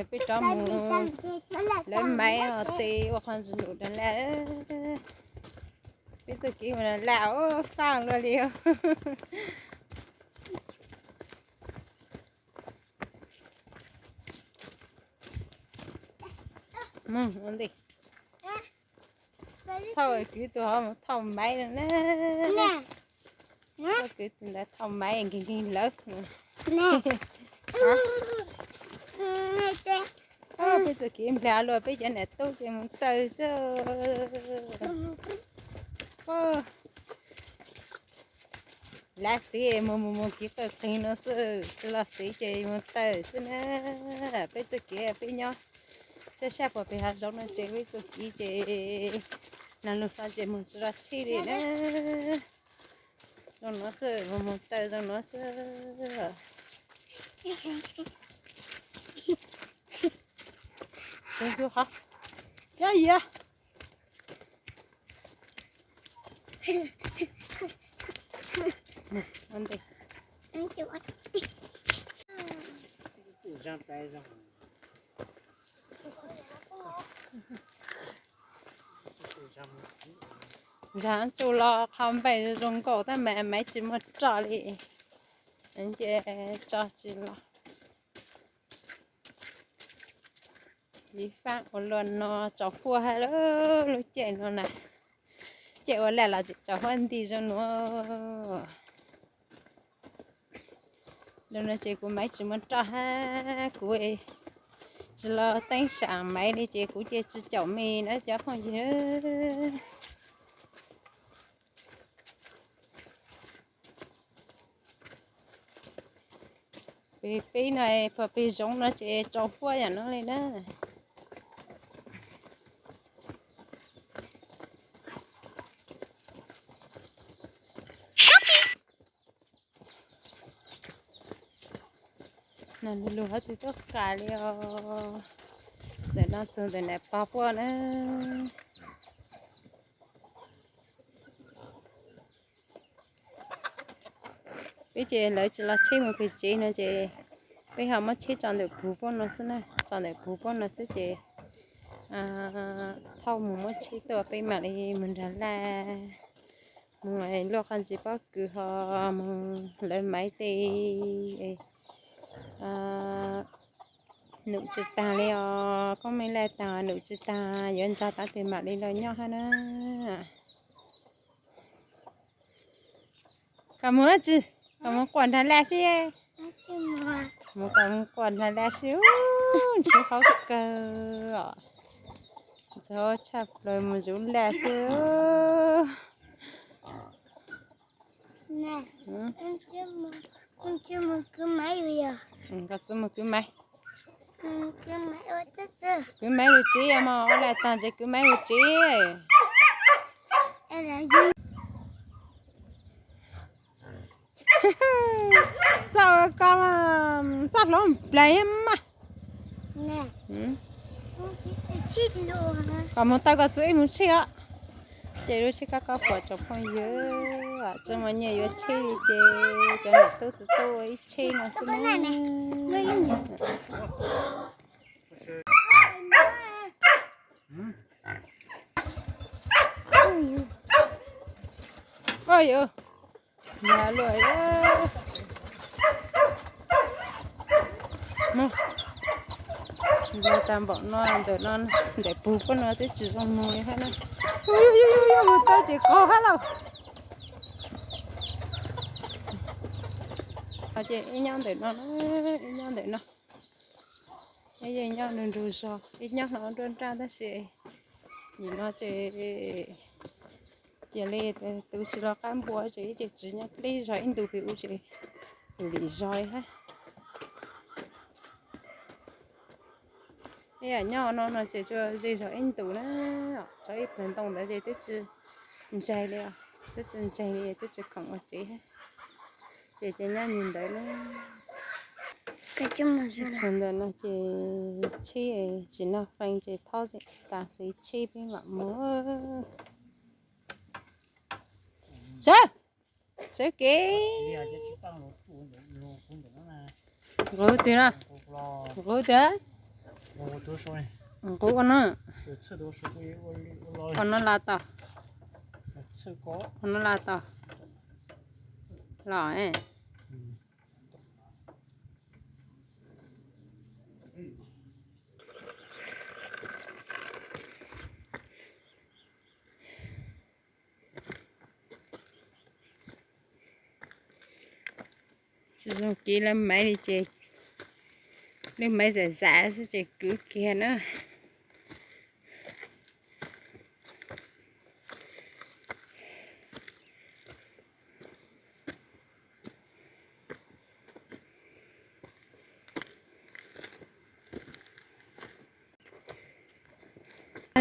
Peb rov mus lawv maiv tes ua qhov ntsis num da laj. Peb txoj kev mus da laj faaj luaj li. Thauj kwv tus hov mus thauj maiv no na. Thauj kwv tus ntawd thauj maiv nkeeg nkeeg lawv. Peb txoj kev nplag luaj, peb cov niam tub ces mus taw xwb. Lav xiv mus mus mus kev qawj qeeg no xwb, tsis los xiv ces mus taw xwb na. Peb txoj kev peb nyob sab sab puag pem hav zoov no ces peb txoj kev ces nag lug hlo ces mus tsis los tsheb li na. Zoo no xwb, mus mus taw zoo no xwb. Txiv ntxu hov, yog yog. Ntsa tsu los qhov npaum zoo nkaus tab mas maiv tsis muaj roj li, ces tso tsis los. Viv Faaj ua luaj no tsaus huab hab lub caij no na. Caij ua laj los tseem tsaus huab nti zoo nuav. Lub no ces kuv maiv tsis muaj roj hab kuv tsis los teeb sam maiv li ces kuv cia tsis caum me na cov phooj ywg. Peb no puag pem zoov no ces tsaus huab yam no li na. Nag lug hab twb tuaj qas li os. Ntawm no txug ntawm nam pog puab na. Peb ces lawv tsis los tsheb mus pem tsev no ces peb ho muab tsheb tso ntawm puag puab no xwb na, tso ntawm puag puab no xwb ces thauj mus muab tsheb tuaj peb mam li mus nrag laj, mus luaj qhov ntsis pob kws ho mus lawv maiv tes. Num tsis taag li os, koob meej laj taag num tsis taag, yuav nrog tav tes mam li los nyob hab na. Koj mus dlaab tsi? Koj mus quaj nrag laj xwb. Mus koj mus quaj nrag laj xwb, ntshaw hauv kawg os. Ntshaw hauv tshaj plaws mus zuv laj xwb. Koj txwv mus kwv maiv. Kwv maiv lug tsev mog, ua laj taag ntshe kwv maiv lug tsev. Xauj ko, xauj hloov nplaig mas. Koj mus taw koj txwv ib mus tsheb os. Ces lub tsheb koj koj puas tsoom phooj ywg, tsi muaj nyiaj yuav tsheb li ces cov niam tub txwv tub ua ib tsheb no xwb na. Oj yus, nag luaj, nag tag npaum no ntawm no, ntawm puag puab no twb tsis zoo mug li hab na. Yog mus taw tsis qaug hab lauj. Ces ib nyob ntawm no, ib nyob ntawm no, ib yeej nyob nrug nrug zog, ib nyob hlo nruab nrab tab sis nim no ces cia li tus tsis los qab npua ces ib ce tsis nyob dleb zog ib ntus pem ub ces tus lim zog li hab. Ib yam nyob no no ces tsuas ze zog ib ntus na, tso ib plawg ntoo ntawd ces twb tsis ntsaig li, twb tsis ntsaig li, twb tsis khoom ua tsev hab. Ces ces nyob ntawd na. Txog ntawm no ces tsheb tsis noj fee ces thaub tas xwv tsheb peb mam mus. Sawv, sawv kev. Nqus twg na? Nqus twg? Nqus ua no. Ua no la tau. Ua no la tau. Los. Tsis zoo kiv lawv maiv li ces, lub maiv zam zam xwb ces kwv kiag na.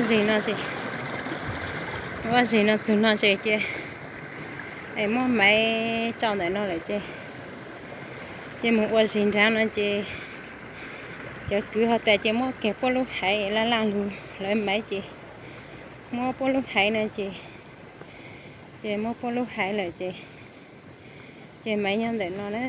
Zis no ces, ua zis no txug no ces, ces es muab maiv tso ntawm no lawm ces, ces mus ua zis nraag no ces, cov kwv ho tas ces muab kiag puab lub haiv laj laj lug lawv maiv ces, muab puab lub haiv no ces, ces muab puab lub haiv lawm ces, ces maiv nyob ntawm no na.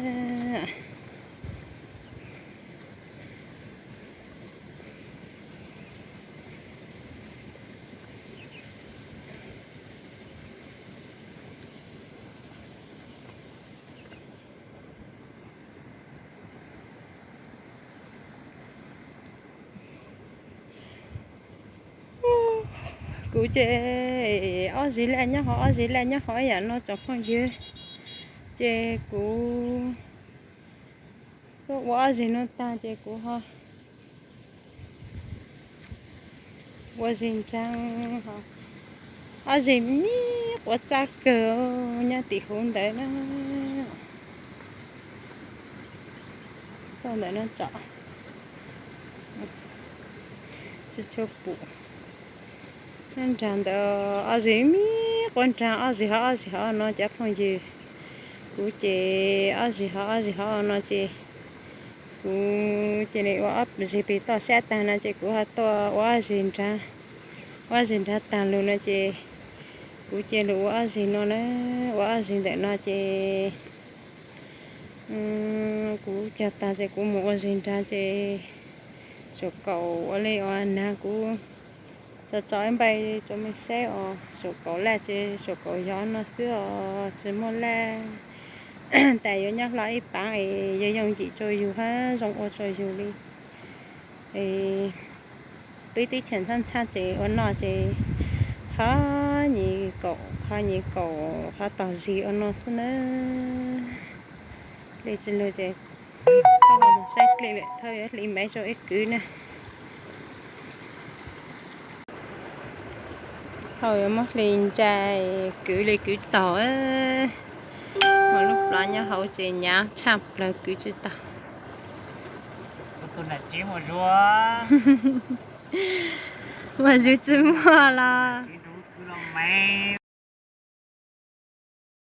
Kuv ces ob zis laj nyob hov, ob zis laj nyob hov ib yam no tsoom phooj ywg. Ces kuv ua ob zis no tag ces kuv ho ua zis nraag, ob zis me quav txaj kawg nyob tim huv ntawd na. Tuaj ntawm no tso, tsis tshua pum. Nyob nraag ntawd ob zis me quav nraag, ob zis hov ob zis hov no cov phooj ywg. Kuv ces ob zis hov ob zis hov no ces, kuv ces ua ob zis pem toj sab tag no ces kuv ho tuaj ua ob zis nraag, ua ob zis nraag tag lug no ces, kuv cia lug ua ob zis no na, ua ob zis ntawm no ces, kuv cog tag ces kuv mus ua zis nraag ces, suam kaum ua li ua nag kuv tso tso ib npaig rua mej saib os, suam kaum laj ces suam kaum yog no xwb os, tsis muaj laj. Tas yuav nyob hlo ib paav es yuav yooj yim rua yug hab zoo ua rua yug li. Peb teb chaws ntxhab ntxhab ces ua noj ces qhov nyuag kaum, qhov nyuag kaum qhov tog zis ua no xwb na. Li tsis lug ces thaum mus saib dlej lawm thaum yuav hli maiv rau ib kwv na. Thaum yuav muab hli ntsa kwv li kwv taug, muaj lub plab nyob hauv ces hnyav tshaj plawg kwv tsis taug. Muaj zug tsis muaj los.